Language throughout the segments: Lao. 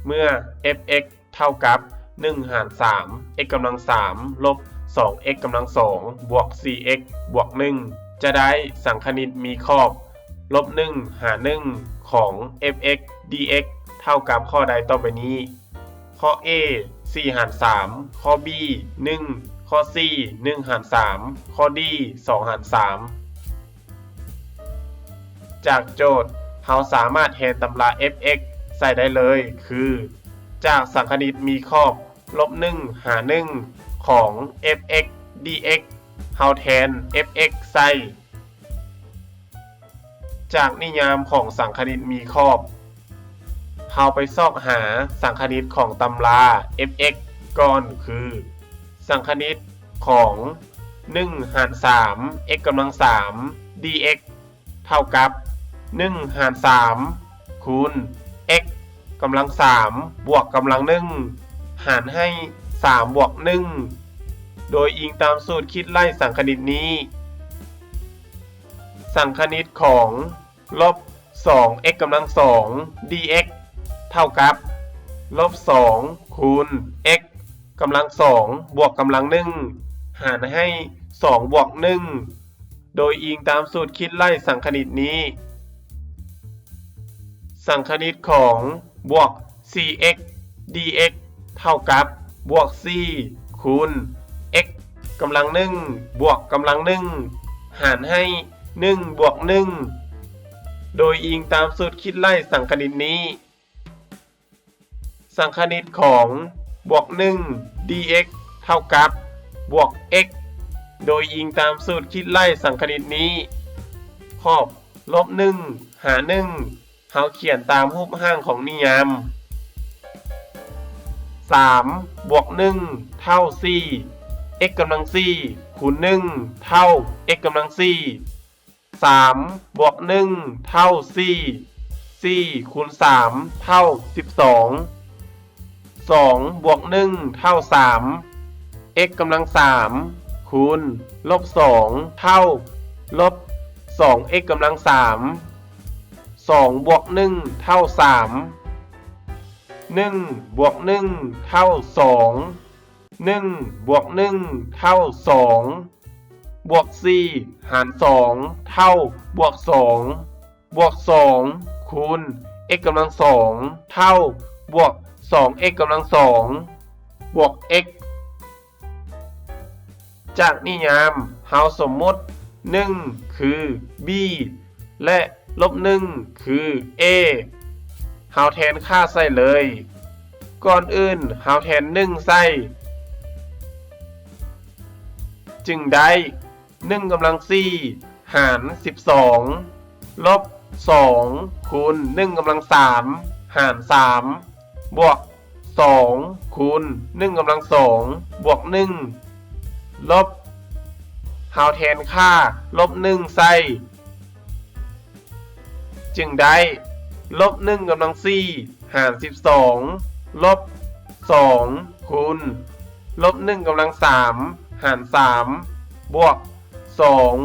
ເມື່ອ f(x) ເທົ່າກັບ ໜຶ່ງຫານສາມ x ກຳລັງສາມ ລົບ ສອງ x ກຳລັງສອງ ບວກ ສີ່ x ບວກ ໜຶ່ງ ຈະໄດ້ສັງຄະນິດມີຂອບ ລົບ ໜຶ່ງ ຫາ ໜຶ່ງ ຂອງ f(x) dx ເທົ່າກັບຂໍ້ໃດຕໍ່ໄປນີ້: ຂໍ້ A ສີ່ຫານສາມ, ຂໍ້ B ໜຶ່ງ, ຂໍ້ C ໜຶ່ງຫານສາມ, ຂໍ້ D ສອງຫານສາມ. ຈາກໂຈດ ເຮົາສາມາດແທນຕຳລາ f(x) ໃສ່ໄດ້ເລີຍ ຄື ຈາກສັງຄະນິດມີຂອບ ລົບ ໜຶ່ງ ຫາ ໜຶ່ງ ຂອງ f(x) dx ເຮົາແທນ f(x) ໃສ່. ຈາກນິຍາມຂອງສັງຄະນິດມີຂອບ ເຮົາໄປຊອກຫາສັງຄະນິດຂອງຕຳລາ f(x) ກ່ອນ ຄື ສັງຄະນິດຂອງ ໜຶ່ງຫານສາມ x ກຳລັງສາມ dx ເທົ່າກັບ ໜຶ່ງຫານສາມ ຄູນ x ກຳລັງສາມ ບວກກຳລັງໜຶ່ງ ຫານໃຫ້ ສາມ ບວກ ໜຶ່ງ ໂດຍອີງຕາມສູດຄິດໄລ່ສັງຄະນິດນີ້ ສັງຄະນິດຂອງ ລົບ ສອງ x ກຳລັງສອງ dx ເທົ່າກັບ ລົບ ສອງ ຄູນ x ກຳລັງສອງ ບວກກຳລັງໜຶ່ງ ຫານໃຫ້ ສອງ ບວກ ໜຶ່ງ ໂດຍອີງຕາມສູດຄິດໄລ່ສັງຄະນິດນີ້ ສັງຄະນິດຂອງ ບວກ ສີ່ x dx ເທົ່າກັບ ບວກ ສີ່ ຄູນ x ກຳລັງໜຶ່ງ ບວກກຳລັງໜຶ່ງ ຫານໃຫ້ ໜຶ່ງ ບວກ ໜຶ່ງ ໂດຍອີງຕາມສູດຄິດໄລ່ສັງຄະນິດນີ້ ສັງຄະນິດຂອງ ບວກ ໜຶ່ງ dx ເທົ່າກັບ ບວກ x ໂດຍອີງຕາມສູດຄິດໄລ່ສັງຄະນິດນີ້ ຂອບ ລົບ ໜຶ່ງ ຫາ ໜຶ່ງ ເຮົາຂຽນຕາມຮູບຮ່າງຂອງນິຍາມ ສາມ ບວກ ໜຶ່ງ ເທົ່າ ສີ່ x ກຳລັງສີ່ ຄູນ ໜຶ່ງ ເທົ່າ x ກຳລັງສີ່ ສາມ ບວກ ໜຶ່ງ ເທົ່າ ສີ່ ສີ່ ຄູນ ສາມ ເທົ່າ ສິບສອງ ສອງ ບວກ ໜຶ່ງ ເທົ່າ ສາມ x ກຳລັງສາມ ຄູນ ລົບ ສອງ ເທົ່າ ລົບ ສອງ x ກຳລັງສາມ ສອງ ບວກ ໜຶ່ງ ເທົ່າ ສາມ ໜຶ່ງ ບວກ ໜຶ່ງ ເທົ່າ ສອງ ໜຶ່ງ ບວກ ໜຶ່ງ ເທົ່າ ສອງ ບວກ ສີ່ ຫານ ສອງ ເທົ່າ ບວກ ສອງ ບວກ ສອງ ຄູນ x ກຳລັງສອງ ເທົ່າ ບວກ ສອງ x ກຳລັງສອງ ບວກ x ຈາກນິຍາມ ເຮົາສົມມຸດ ໜຶ່ງ ຄື b ແລະ ລົບ ໜຶ່ງ ຄື a ເຮົາແທນຄ່າໃສ່ເລີຍ ກ່ອນອື່ນເຮົາແທນ ໜຶ່ງ ໃສ່ ຈຶ່ງໄດ້ ໜຶ່ງ ກຳລັງສີ່ ຫານ ສິບສອງ ລົບ ສອງ ຄູນ ໜຶ່ງ ກຳລັງສາມ ຫານ ສາມ ບວກ ສອງ ຄູນ ໜຶ່ງ ກຳລັງສອງ ບວກ ໜຶ່ງ ລົບ ເຮົາແທນຄ່າ ລົບ ໜຶ່ງ ໃສ່ ຈຶ່ງໄດ້ ລົບ ໜຶ່ງ ກຳລັງສີ່ ຫານ ສິບສອງ ລົບ ສອງ ຄູນ ລົບ ໜຶ່ງ ກຳລັງສາມ ຫານ ສາມ ບວກ ສອງ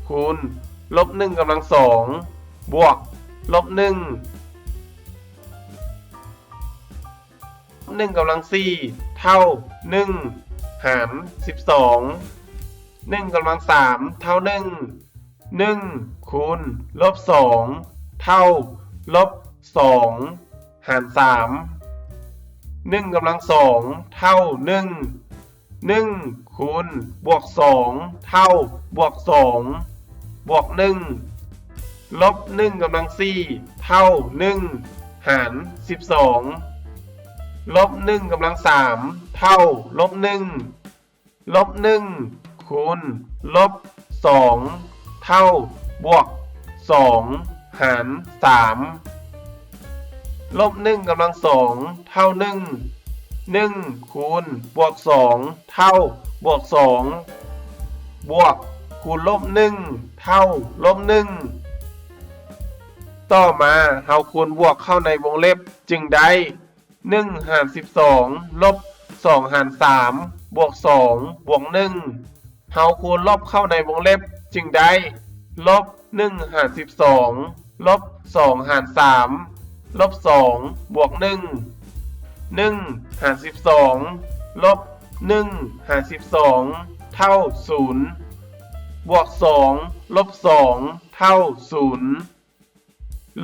ຄູນ ລົບ ໜຶ່ງ ກຳລັງສອງ ບວກ ລົບ ໜຶ່ງ ໜຶ່ງ ກຳລັງສີ່ ເທົ່າ ໜຶ່ງ ຫານ ສິບສອງ ໜຶ່ງ ກຳລັງສາມ ເທົ່າ ໜຶ່ງ ໜຶ່ງ ຄູນ ລົບ ສອງ ເທົ່າ ລົບ ສອງ ຫານ ສາມ ໜຶ່ງ ກຳລັງສອງ ເທົ່າ ໜຶ່ງ ໜຶ່ງ ຄູນ ບວກ ສອງ ເທົ່າ ບວກ ສອງ ບວກ ໜຶ່ງ ລົບ ໜຶ່ງ ກຳລັງສີ່ ເທົ່າ ໜຶ່ງ ຫານ ສິບສອງ ລົບ ໜຶ່ງ ກຳລັງສາມ ເທົ່າ ລົບ ໜຶ່ງ ລົບ ໜຶ່ງ ຄູນ ລົບ ສອງ ເທົ່າ ບວກ ສອງ ຫານ ສາມ ລົບ ໜຶ່ງ ກຳລັງສອງ ເທົ່າ ໜຶ່ງ ໜຶ່ງ ຄູນ ບວກ ສອງ ເທົ່າ ບວກ ສອງ ບວກ ຄູນ ລົບ ໜຶ່ງ ເທົ່າ ລົບ ໜຶ່ງ ຕໍ່ມາເຮົາຄູນບວກເຂົ້າໃນວົງເລັບ ຈຶ່ງໄດ້ ໜຶ່ງ ຫານ ສິບສອງ ລົບ ສອງ ຫານ ສາມ ບວກ ສອງ ບວກ ໜຶ່ງ ເຮົາຄູນລົບເຂົ້າໃນວົງເລັບ ຈຶ່ງໄດ້ ລົບ ໜຶ່ງ ຫານ ສິບສອງ ລົບ ສອງ ຫານ ສາມ ລົບ ສອງ ບວກ ໜຶ່ງ ໜຶ່ງຫານສິບສອງ ລົບໜຶ່ງຫານສິບສອງ ເທົ່າສູນ ບວກສອງ ລົບສອງ ເທົ່າສູນ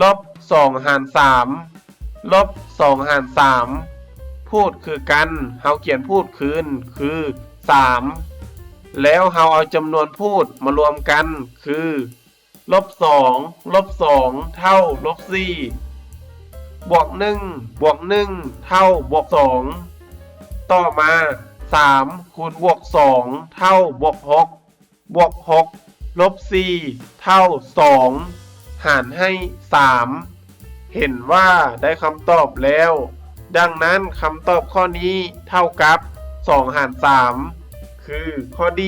ລົບສອງຫານສາມ ລົບສອງຫານສາມ ພູດຄືກັນ ເຮົາຂຽນພູດຄືນຄືສາມ ແລ້ວເຮົາເອົາຈຳນວນພູດມາລວມກັນຄື ລົບສອງ ລົບສອງ ເທົ່າລົບສີ່ ບວກໜຶ່ງ ບວກໜຶ່ງ ເທົ່າບວກສອງ ຕໍ່ມາ ສາມຄູນບວກສອງ ເທົ່າບວກຫົກ ບວກຫົກ ລົບສີ່ ເທົ່າສອງ ຫານໃຫ້ສາມ ເຫັນວ່າໄດ້ຄຳຕອບແລ້ວ. ດັ່ງນັ້ນ ຄຳຕອບຂໍ້ນີ້ເທົ່າກັບສອງຫານສາມ ຄືຂໍ້ D.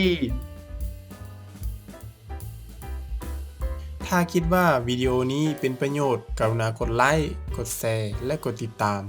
ຖ້າຄິດວ່າວິດີໂອນີ້ເປັນປະໂຫຍດ, ກະລຸນາກົດໄລ້, ກົດແຊ ແລະ ກົດຕິດຕາມ.